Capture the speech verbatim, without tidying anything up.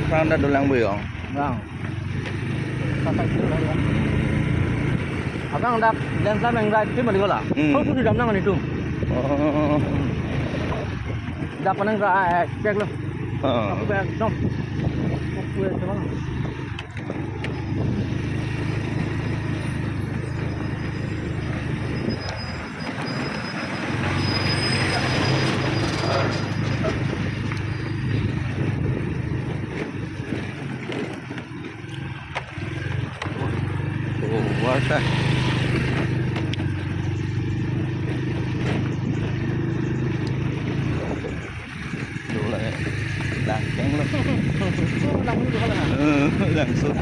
Sang dak dolang buyong. Bang. Abang dak dan sa meng right tim balik la. Hmm. Kau pun dam nang itu. Oh. Dak panang right cek lo. Oh. Aku pengen dong. Aku pengen dong. Oh, warsa. Dula, eh. Langkeng lo. Langkeng lo. Eh, langsung.